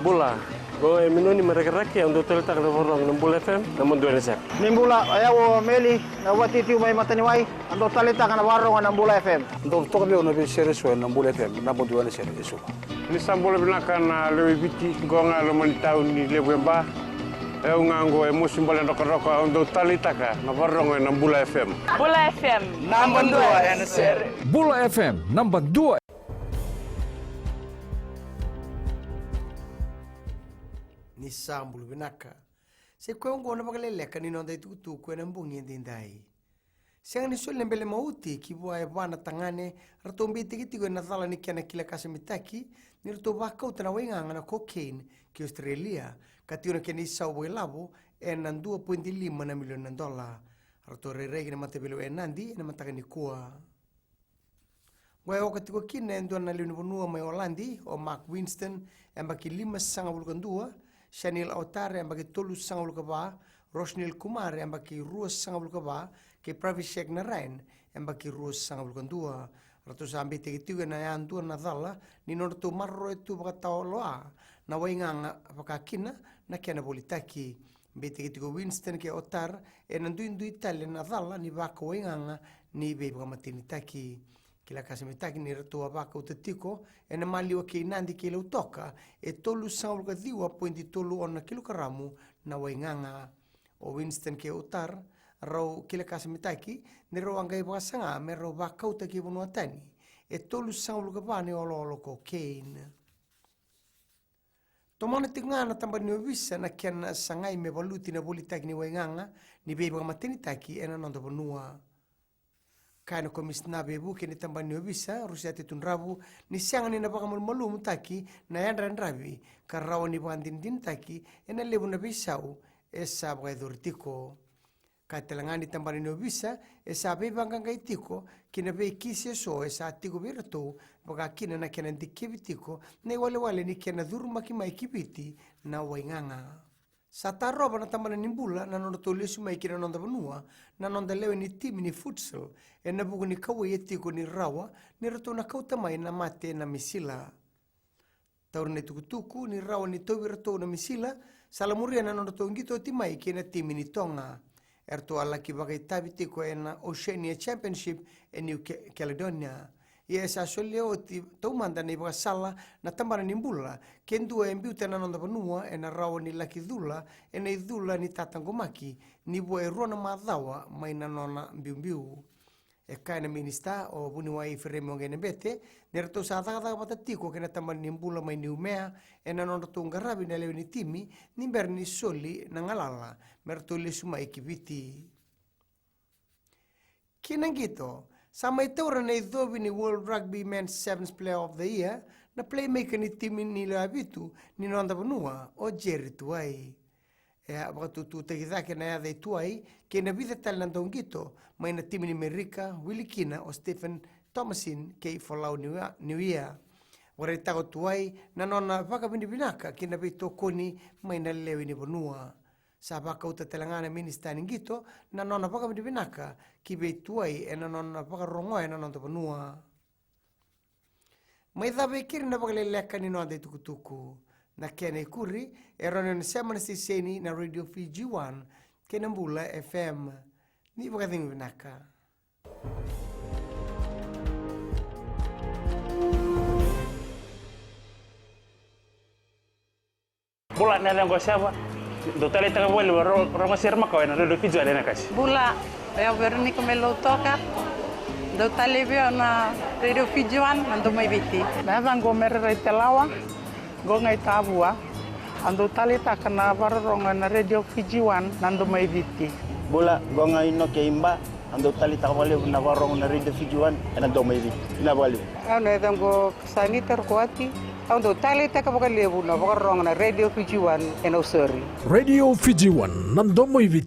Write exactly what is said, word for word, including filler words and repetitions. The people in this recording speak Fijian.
Bula, qo e Minoni mai Rakiraki, au dau taleitaka na vakarorogo na Bula F M, naba dua ena sere. Ni bula, o yau o Meli, na vatiutiu mai Mataniwai, au dau taleitaka na vakarorogo na Bula F M. Dau toka vei au na veisere eso ena Bula F M, naba dua ena sere eso. Ni sa bula vinaka na lewe i Viti, qo ga e loma ni tauni levu e Ba. E au ga qo e Mosi Bale Drokadroka, au dau taleitaka na vakarorogo ena Bula F M. Bula F M, naba dua ena sere. Bula F M, naba dua. Ni sa bula vinaka. Sa i koya oqo na vakaleleka ni noda itukutuku ena bogi edaidai. Sega ni soli na bele mauti ki vua e va na tagane ratou beitaki tiko ena cala ni kena kilakasamitaki ni ratou vakauta na waigaga na cocaine ki Australia, ka tiko na kena isau vakailavo ena dua poidi lima na milioni na dola. Ratou rairai ki na mataveilewai e Nadi ena mataka nikua. Qo e oka tiko kina e dua na lewe ni vanua mai Oladi, o Mark Winston, yabaki limasagavulu ka dua, Shanil Autar, yabaki tolusagavulu ka va, Roshnil Kumar, yabaki ruasagavulu ka va, kei Pravishek Narayan, yabaki ruasagavulu ka dua. Ratou sa beitaki tiko ena yadua na cala ni nodratou maroroya tu vakatawa loa na waigaga, vaka kina na kena volitaki. Beitaki tiko Winston kei Autar ena duidui tale na cala ni vakawaigaga ni veivakamatenitaki. Kilakasamitaki ni ratou a vakauta tiko ena maliwa kei Nadi kei Lautoka e tolusagavulu ka ciwa poidi tolu ono na kilokaramu na waigaga. O Winston kei Autar rau kilakasamitaki ni rau a qai vakasaga me rau vakauta ki vanua tani e tolusagavulu ka va na ioloolo cocaine. Tomana tiko ga na tabana ni ovisa na kena sagai me valuti na volitaki ni waigaga ni veivakamatenitaki ena noda vanua. Kaya na komisina veivuke ni tabana ni ovisa, Rusiate Tudravu, ni sega ni na vakamalumalumutaki na yadrayadravi ka rawa ni vakadinadinataki ena levu na veisau e sa vakayacori tiko. Kaya tale ga ni tabana ni ovisa e sa veivaqaqai tiko ki na veikisi eso e sa tiko vei iratou, vaka kina na kena dikevi tiko na iwalewale ni kena curumaki mai ki Viti na waigaga. Sa tarova na tabana ni bula na nodratou lesu mai ki na noda vanua na noda lewe ni timi ni futsal ena vuku ni kauwai e tiko ni rawa ni ratou na kauta mai na mate na misila. Tauri na itukutuku ni rawa ni tauvi iratou na misila, sa lamuria na nodratou qito oti mai kei na timi ni Toga. Eratou a laki vakaitavi tiko ena Oceania Championship e New Ca-, Caledonia. Ia e sa solia oti taumada na ivakasala na tabana ni bula ke dua e biuta na noda vanua ena rawa ni laki cula ena icula ni tataqomaki ni vua e rua na macawa mai na nona biubiu. E kaya na minisita o Vuniwai Feremi Waqainabete ni ratou sa cakacaka vata tiko kei na tabana ni bula mai Niumea ena nodratou qaravi na lewe ni timi ni bera ni soli na galala me ratou lesu mai ki Viti. Ki na qito, sa mai taura na icovi ni World Rugby Men's Sevens Player of the Year na playmaker ni timi ni lewe vitu ni noda vanua, o Jerry Tuwai. E a vakatututaki cake na yaca i Tuwai kei na vica tale na dauqito mai na timi ni Merika, wili kina o Stephen Thomasin kei Folau Niua-, Niuia. Vakaraitaka o Tuwai na nona vakavinavinaka ki na veitokoni mai na lewe ni vanua. Sa vakauta tale ga na minisita ni qito na nona vakavinavinaka ki vei Tuwai ena nona vakarogoya na noda vanua. Mai cava e keri na vakaleleka ni noda itukutuku. Na kena ikuri e rawa ni o ni sema na siseni na Radio Fiji One kei na Bula F M. Ni vakacegu vinaka. Bula, na yacaqu o Seva. Dau taleitaka vakalevu na ro-, rogo sere makawa ena Radio Fiji One ena kasi. Bula, o yau Veronica mai Lautoka. Dau taleitaka vei au na Radio Fiji One, na Domo i Viti. Na yacaqu o Mere Raitelawa, qo ga i Tavua. Au dau taleitaka na vakarorogo ena Radio Fiji One, na Domo i Viti. Bula, qo ga i Noke i Ba. Au dau taleitaka vakalevu na vakarorogo na Radio Fiji One ena Domo i Viti. Vinaka vakalevu. Au na yacaqu o Sanita Rokoati. Au dau taleitaka vakalevu na vakarorogo na Radio Fiji One e Nausori. Radio Fiji One, na Domo i Viti.